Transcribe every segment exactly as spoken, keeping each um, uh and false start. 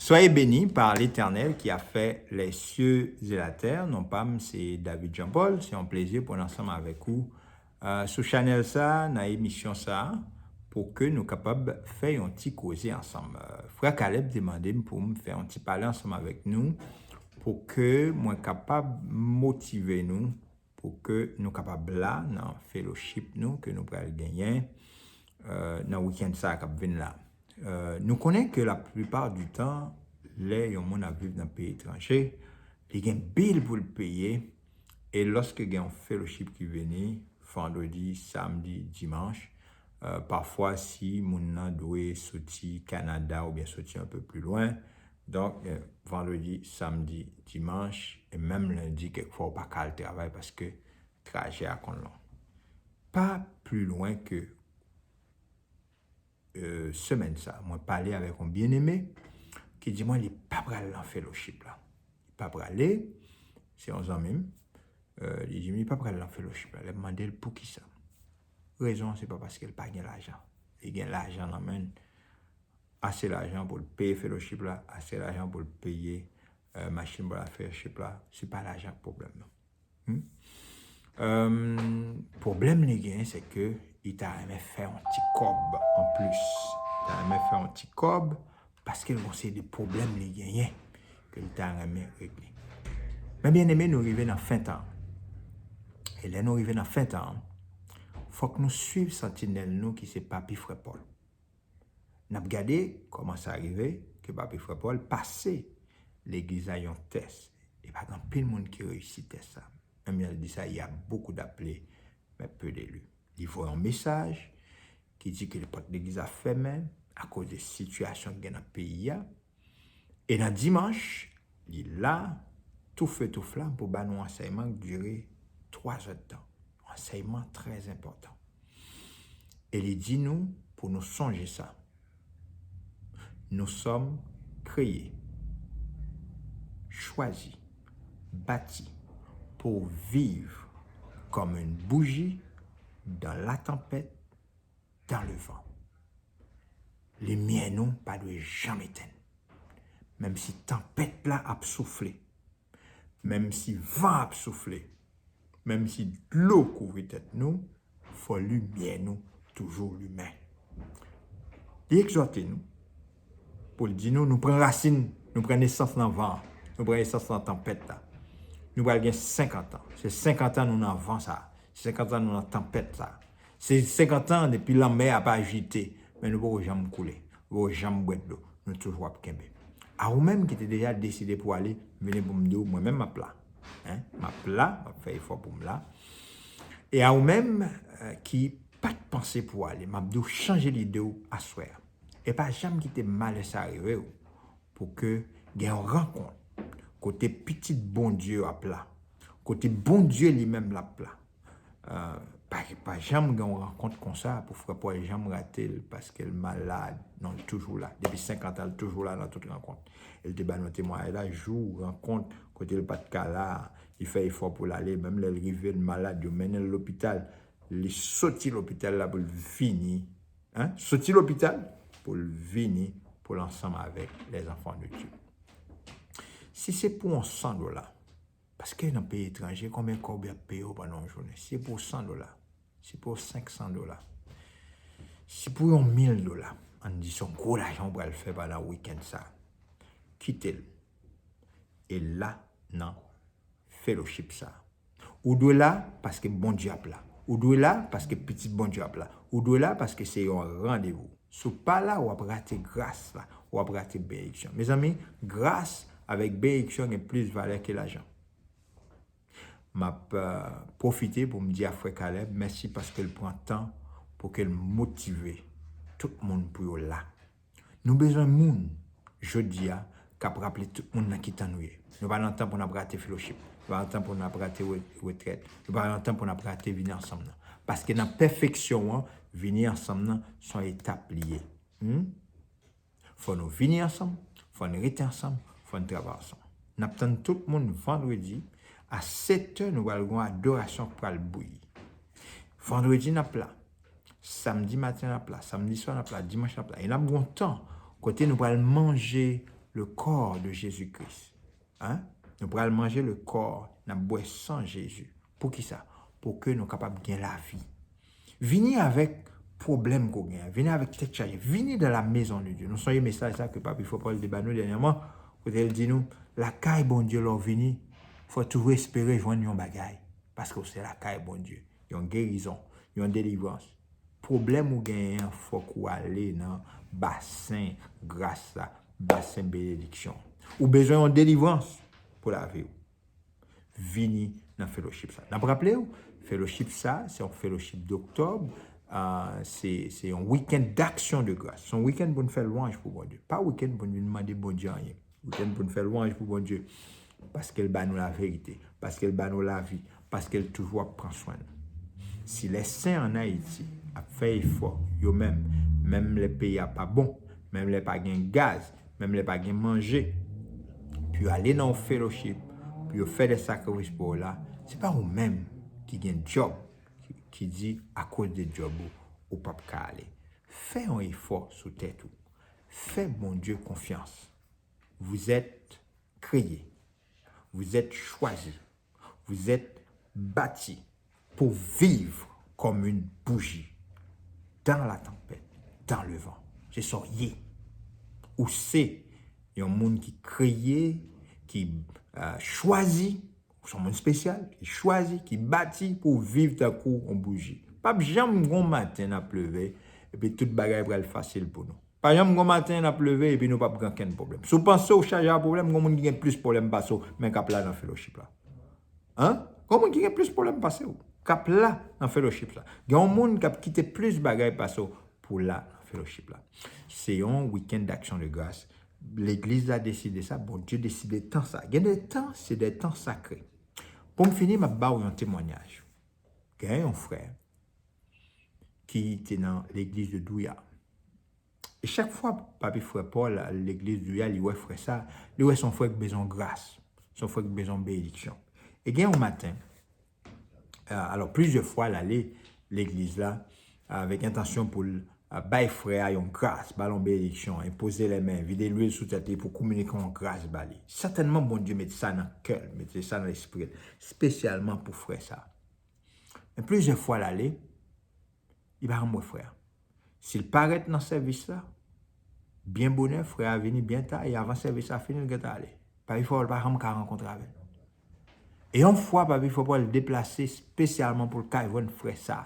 Soyez bénis par l'Éternel qui a fait les cieux et la terre. Non pa m, se David Jean Paul. Se yon plezi pou n ansanm avèk ou, euh, sou chanèl sa, nan emisyon sa, pou ke nou kapab fè yon ti koze ansanm. Euh, frè Caleb te mande m pou m fè yon ti pale ansanm avèk nou, pou ke mwen kapab motive nou, pou ke nou kapab la nan fellowship nou ke nou pral genyen, euh, nan wikenn sa k ap vin la. Euh, nou konnen ke la plupart du temps, lè yon moun ap viv nan peyi etranje, li gen bil pou l peye, e lòske gen yon fellowship ki vini, vandredi, samdi, dimanch, euh, pafwa si moun nan dwe soti Kanada oubyen soti un peu plus loin, donk, euh, vandredi, samdi, dimanch, e menm lendi, kèkfwa ou pa ka al travay paske trajè a konn long. Pa pli lwen ke, euh, semèn sa, mwen pale avèk yon byeneme ki di mwen li pa pral nan fellowship la. Li pa prale, se yon zanmi m. Euh, li di m li pa pral nan fellowship la. Lè m mande l poukisa. Rezon an, se pa paske l pa gen lajan. Li gen lajan nan men l, ase lajan pou l peye fellowship la, ase lajan pou l peye, euh, machin pou l al fellowship la. Se pa lajan k pwoblèm nan. Hmm? Euh, pwoblèm li gen, se ke li ta renmen fè yon ti kòb anplis. Li ta renmen fè yon ti kòb paske l gon seri de pwoblèm li genyen ke li ta renmen regle. Men byeneme, nou rive nan fen tan. E lè nou rive nan fen tan, fòk nou swiv santinèl nou ki se Papi Frè Pòl. N ap gade kòman sa rive ke Papi Frè Pòl pase legliz la yon tès. E pa gen anpil moun ki reyisi tès sa. Menm jan l di sa, il y a beaucoup d'appelés, mais peu d'élus. Li voye yon mesaj ki di ke pòt legliz la fèmen akoz de sitiyasyon ki gen nan peyi a. E nan dimanch, li la, tou fe tou flam pou ba nou ansèyman ki dire twa zè tan. Yon ansèyman trè enpòtan. E li di nou pou nou sonje sa. Nous sommes créés, choisis, bâtis pour vivre comme une bougie dans la tempête, dans le vent. Limyè nou pa dwe janm etenn. Menm si tanpèt la ap soufle, menm si van ap soufle, menm si dlo kouvri tèt nou, fò limyè nou toujou limen. Li egzòte nou pou l di nou, nou pran rasin, nou pran nesans nan van an, nou pran nesans nan tanpèt la. Nou pral gen senkant an. Se senkant an nou nan van sa a. Se senkant an nou nan tanpèt sa a. Se senkant an depi lanmè ap ajite, men nou poko janm koule. Nou poko janm bwè dlo. Nou toujou ap kenbe. A ou menm ki te deja deside pou ale, vini pou m di w, mwen menm m ap la. Hein? M ap la, m ap fè efò pou m la. E a ou menm, euh, ki pa t panse pou ale, m ap di w chanje lide w aswè a. E pa janm kite malè sa rive w pou ke gen yon rankont kote pitit Bondye yo ap la, kote Bondye li menm l ap la. Euh, pa, pa janm gen yon rankont konsa pou frè Pòl janm rate l paske l malad. Non, l toujou la. Depi senkant an, l toujou la nan tout rankont. E l te ba nou temwayaj la, jou rankont kote l pa t ka la, li fè efò pou l ale, menm lè l rive, l malad, yo mennen l lopital. Li soti lopital la pou l vini, hein? Soti lopital pou l vini pou l ansanm avèk les enfants de Dieu. Si se pou yon san dola, paske nan peyi etranje, konbyen kòb y ap peye w pandan yon jounen? Si se pou san dola, si se pou senk san dola, si pou yon mil dola, ann di se yon gwo lajan w pral fè pandan wikenn sa, kite l. E la, nan fellowship sa. Ou dwe la paske Bondye ap la. Ou dwe la paske pitit Bondye ap la. Ou dwe la paske se yon randevou. Si w pa la, w ap rate gras la. W ap rate benediksyon. Mezanmi, gras avèk benediksyon gen plis valè ke lajan. M ap, euh, pwofite pou m di a frè Caleb mèsi paske l pran tan pou ke l motive tout moun pou yo la. Nou bezwen moun jodi a k ap raple tout moun nan ki tan nou ye. Nou pa nan tan pou n ap rate fellowship. Nou pa nan tan pou n ap rate re-, retrèt. Nou pa nan tan pou n ap rate vini ansanm nan. Paske nan pèfeksyon an, vini ansanm nan, se yon etap li ye. Hmm? Fò nou vini ansanm, fò n rete ansanm, fò n travay ansanm. N ap tann tout moun vandredi a sèt è, nou pral gen yon adorasyon k pral bouyi. Vandredi n ap la. Samdi maten n ap la, samdi swa n ap la, dimanch n ap la. E n ap gen yon tan kote nou pral manje le corps de Jésus-Christ. Hein? Nou pral manje le corps, n ap bwè san Jezi. Poukisa? Pou ke nou kapab gen lavi. Vini avèk pwoblèm ke w gen, vini avèk tèt chaje, vini dans la maison de Dieu. Nou sonje mesaj sa ke Papi Frè Paul te ba nou dènyèman, kote l di nou, lakay Bondye lè w vini, fò w toujou espere jwenn yon bagay, paske w se lakay Bondye, yon gerizon, yon delivrans. Pwoblèm ou genyen an, fòk ou ale nan basen gras la, basen benediksyon. Ou bezwen yon delivrans pou lavi w. Vini nan fellowship sa. N ap raple w, fellowship sa, se yon fellowship doktòb, ah, se, se yon weekend d'action de grâce. Se yon weekend pou n fè lwanj pou Bondye. Pa weekend pou n vin mande Bondye anyen. Weekend pou n fè lwanj pou Bondye. Paske l ba nou laverite. Paske l ba nou lavi. Paske l toujou ap pran swen nou. Si lè sen ann Ayiti ap fè efò, yo menm, menm lè peyi a pa bon, menm lè pa gen gaz, menm lè pa gen manje, pou yo ale nan yon fellowship, pou yo fè de sakrifis pou w la, se pa ou menm ki gen djòb ki, ki di akoz de djòb ou, ou p ap ka ale. Fè yon efò sou tèt ou. Fè Bondye konfyans. Vous êtes créés. Vous êtes choisis. Vous êtes bâtis pour vivre comme une bougie dans la tempête, dans le vent. Se sa w ye. Ou se yon moun ki kreye, ki, euh, chwazi, ou se yon moun espesyal, ki chwazi, ki bati pou w viv tankou yon bouji. P ap janm gon maten n ap leve, epi tout bagay pral fasil pou nou. Pa janm gon maten n ap leve epi nou p ap gen okenn pwoblèm. Si w panse w chaje a pwoblèm, gon moun ki gen plis pwoblèm pase w, men k ap la nan fellowship la. Hein? Gon moun ki gen plis pwoblèm pase w, k ap la nan fellowship la. Gen yon moun k ap kite plis bagay pase w pou la nan fellowship la. Se yon weekend d'action de grâce. Legliz la deside sa, Bondye deside tan sa. Gen de tan, se de tan sakre. Pou m fini, m ap ba w yon temwanyaj. Gen yon frè ki te nan legliz de Douya. E chak fwa Papi Frè Paul al legliz Douya, li wè frè sa, li wè se yon frè ki bezwen gras, se yon frè ki bezwen benediksyon. E gen yon maten, euh, alò, plizyè fwa l ale legliz la avèk entansyon pou l, euh, bay frè a yon gras, ba l yon benediksyon, enpoze lèmen, vide lwil sou tèt li pou kominike yon gras ba li. Sètènman, Bondye mete sa nan kè l, mete sa nan lespri l, espesyalman pou frè sa. Men plizyè fwa l ale, li pa janm wè frè a. Si l parèt nan sèvis la, byen bonè, frè a vini byen ta, e avan sèvis la fini, l gentan ale. Papi Frè Paul pa janm ka rankontre avè l. E yon fwa, Papi Frè Paul deplase espesyalman pou l ka jwenn frè sa,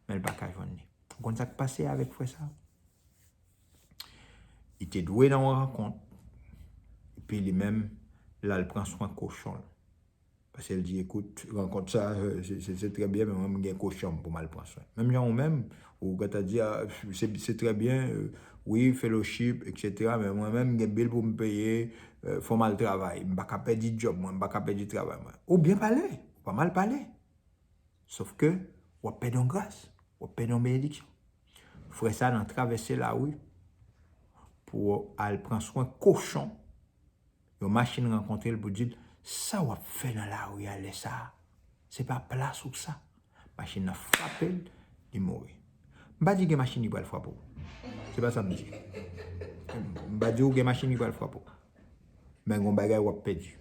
men l pa ka jwenn li. Ou konn sa k pase avèk frè sa? Li te dwe nan yon rankont, epi li menm, l al pran swen kochon l. Paske l di, ekout, rankont sa, se, se, se trè byen, men mwen, m gen kochon m pou m al pran swen. Menm jan ou menm, ou gentan di, a, se, se trè byen, euh, wi, fellowship, et cetera, men mwen menm, m gen bil pou m peye, euh, fò m al travay. M pa ka pèdi djòb mwen, m pa ka pèdi travay mwen. Ou byen pale, ou pa mal pale. Sòf ke w ap pèdi yon gras, w ap pèdi yon benediksyon. Frè sa nan travèse lari pou al pran swen kochon. Yon machin rankontre l pou di l, sa w ap fè nan lari a lè sa a? Se pa plas ou sa. Machin nan frape l, li mouri. M pa di gen machin ki pral frape w. Se pa sa m di. M pa di w gen machin ki pral frape w. Men gen yon bagay w ap pèdi.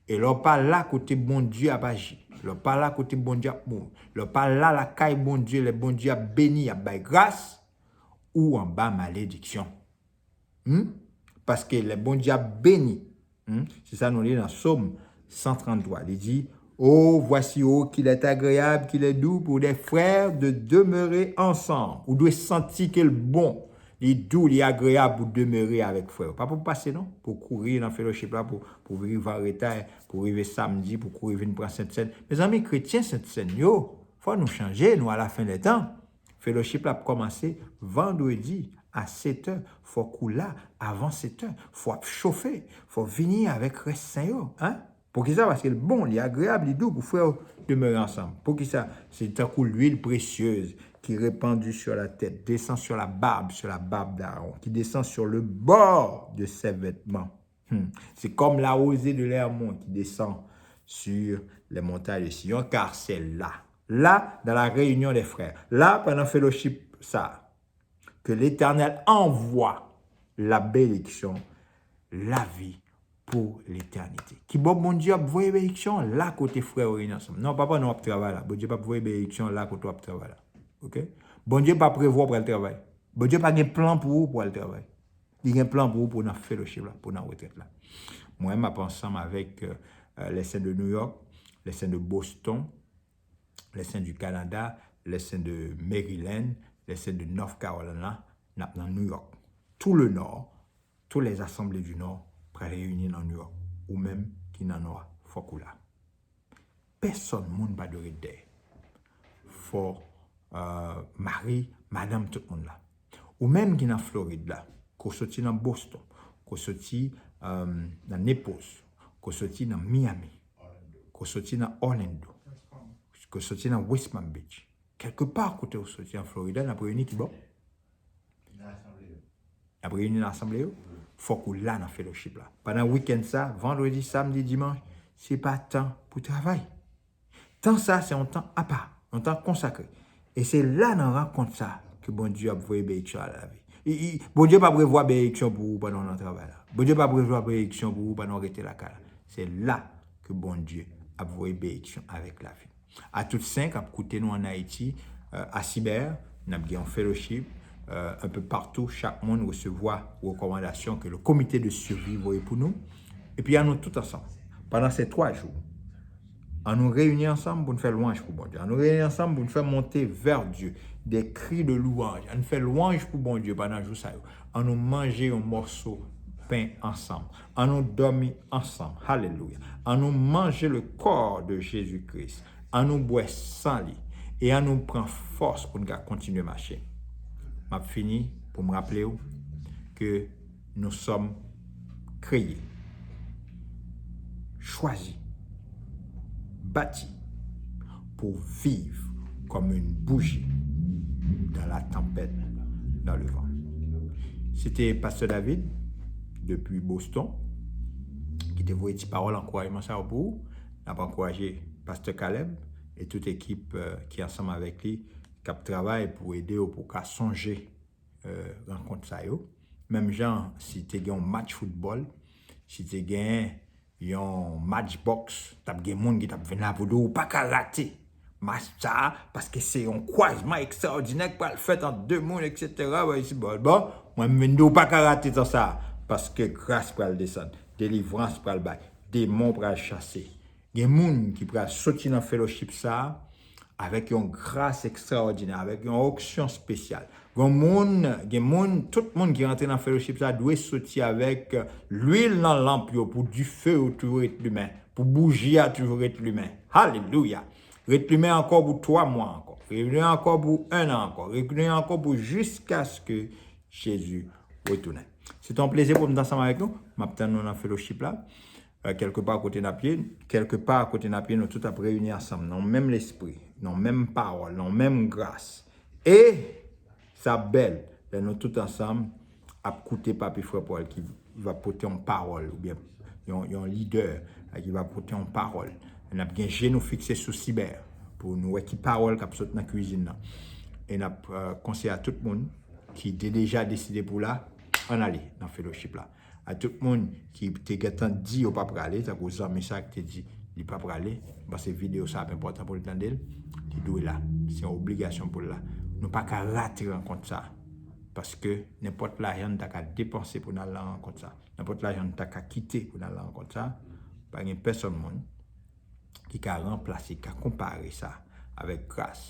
E lè w pa la kote Bondye ap aji, lè w pa la kote Bondye ap move, lè w pa la lakay Bondye, lè Bondye ap beni, ap bay gras, ou anba malediksyon. Hmm? Paske lè Bondye ap beni, hmm? Se sa nou li nan Sòm san tranntwa. Li di, oh, voici, oh, qu'il est agréable, qu'il est doux pour des frères de demeurer ensemble. Ou dwe santi ke l bon, li dou, li agreyab pou demere avèk frè yo. Pa pou pase non, pou kouri nan fellowship la, pou, pou rive an reta, pou rive samdi, pou kouri vin pran sentsèn. Mezanmi, kretyen sentsèn yo, fò nou chanje, nou a la fen dè tan. Fellowship la ap kòmanse vandredi a sèt è. Fòk ou la avan sèt è. Fò w ap chofe. Fò w vini avèk rès sen yo. Hein? Poukisa? Paske l bon, li agreyab, li dou pou frè yo demere ansanm. Poukisa? Se tankou lwil presyez ki repandi sur la tête, descend sur la barbe, sur la barbe d'Aaron, qui descend sur le bord de ses vêtements. Hmm. C'est comme la rosée de l'Hermon qui descend sur les montagnes de Sion, car c'est là, là, dans la réunion des frères, là, pendant fellowship, ça, que l'Éternel envoie la bénédiction lavi pou letènite. Kibò Bondye ap voye benediksyon? La kote frè yo reyini ansanm. Non, pa pandan w ap travay la. Bondye p ap voye benediksyon la kote w ap travay la. Oke? Bondye pa prevwa w pral travay. Bondye pa gen plan pou ou pou al travay. Li gen plan pou ou pou w nan fellowship la, pou w nan retrèt la. Mwen, m ap ansanm avèk euh, euh, les Saints de New York, les Saints de Boston, les Saints du Canada, les Saints de Maryland, les Saints de North Carolina, n ap nan New York. Tout le Nord, toutes les assemblées du Nord pral reyini nan New York. Ou menm ki nan Nò a, fòk ou la. Pèsonn moun pa dwe ret dèyè. Fò euh, mari, madanm, tout moun la. Ou menm ki nan Florid la, ke w soti nan Boston, ke w soti euh, nan Naples, ke w soti nan Miami, ke w soti nan Orlando, ke w soti nan West Palm Beach, kèlkepa kote w soti an Florida, n ap reyini kibò? N ap reyini nan asanble yo. Fòk ou la nan fellowship la. Pandan wikenn sa, vandredi, samdi, dimanch, se pa tan pou travay. Tan sa se yon tan apa, yon tan konsakre. E se la nan rankont sa ke Bondye ap voye benediksyon a lavi. I, i, Bondye pa prevwa benediksyon pou ou pandan w nan travay la. Bondye pa prevwa benediksyon pou ou pandan w rete lakay la. Se la ke Bondye ap voye benediksyon avèk lavi. A tout sen k ap koute nou ann Ayiti, euh, a Cyber, n ap gen yon fellowship, euh, un peu partout, chak moun resevwa rekòmandasyon ke le comité de survie voye pou nou. Epi an nou tout ansanm, pandan se twa jou, an nou reyini ansanm pou n fè lwanj pou Bondye. An nou reyini ansanm pou n fè monte vers Dieu des cris de louange. An nou fè lwanj pou Bondye pandan jou sa yo. An nou manje yon mòso pen ansanm. An nou dòmi ansanm. Halelouya. An nou manje le corps de Jésus-Christ. An nou bwè san li. E an nou pran fòs pou n ka kontinye mache. M ap fini pou m raple w ke nous sommes créés, choisis, bâtis pour vivre comme une bougie dans la tempête, dans le vent. Se te Pastè David depi Boston ki te voye ti pawòl ankourajman sa yo pou ou. N ap ankouraje Pastè Caleb e tout ekip euh, ki ansanm avèk li k ap travay pou ede w pou w ka sonje euh, rankont sa yo. Menm jan, si te gen yon match foutbòl, si te gen yon match bòks, t ap gen moun ki t ap vin la pou di w pa ka rate match sa a, paske se yon kwazman ekstraòdinè k pral fèt ant de moun, etsetera. Bon, bon, mwen, m vin di w pa ka rate tan sa a, paske gras pral desann, delivrans pral bay, demon pral chase. Gen moun ki pral soti nan fellowship sa a avèk yon gras ekstraòdinè, avèk yon onksyon espesyal. Gen moun, gen moun, tout moun ki rantre nan fellowship sa a dwe soti avèk lwil nan lanp yo pou dife yo toujou ret limen, pou bouji a toujou ret limen. Alelouya! Ret limen ankò pou twa mwa ankò. Ret limen ankò pou en an ankò. Ret limen ankò pou jiskaske Jezi retounen. Se te yon plezi pou m t ansanm avèk nou. M ap tann nou nan fellowship la. Euh, kèlkepa kote n ap ye, kèlkepa kote n ap ye, nou tout ap reyini ansanm nan yon menm lespri, nan yon menm pawòl, nan yon menm gras. E sa ap bèl lè nou tout ansanm ap koute Papi Frè Pòl ki va pote yon pawòl oubyen yon, yon lidè euh, ki va pote yon pawòl. N ap gen je nou fikse sou Sibè pou nou wè ki pawòl k ap sot nan kwizin nan. E n ap euh, konseye a tout moun ki te deja deside pou la, ann ale nan fellowship la. A tout moun ki te gentan di yo pa prale, tankou zanmi sa ki te di li pa prale, m panse videyo sa ap enpòtan pou l tande l, li dwe la. Se yon obligasyon pou l la. Nou pa ka rate rankont sa. Paske nenpòt lajan n ta ka depanse pou n al nan rankont sa, nenpòt lajan n ta ka kite pou n al nan rankont sa, pa gen pèsonn moun ki ka ranplase, ka konpare sa avèk gras,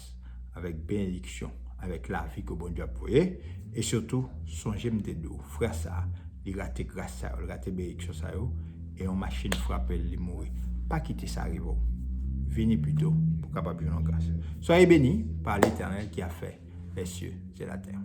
avèk benediksyon, avèk lavi ke Bondye ap voye. E sitou, sonje m te di w, frè sa a, li rate gras sa yo, li rate benediksyon sa yo, e yon machin frape l, li mouri. Pa kite sa rive w. Vini pito pou w kapab jwenn yon gras. Soyez bénis par l'Éternel qui a fait les cieux et la terre.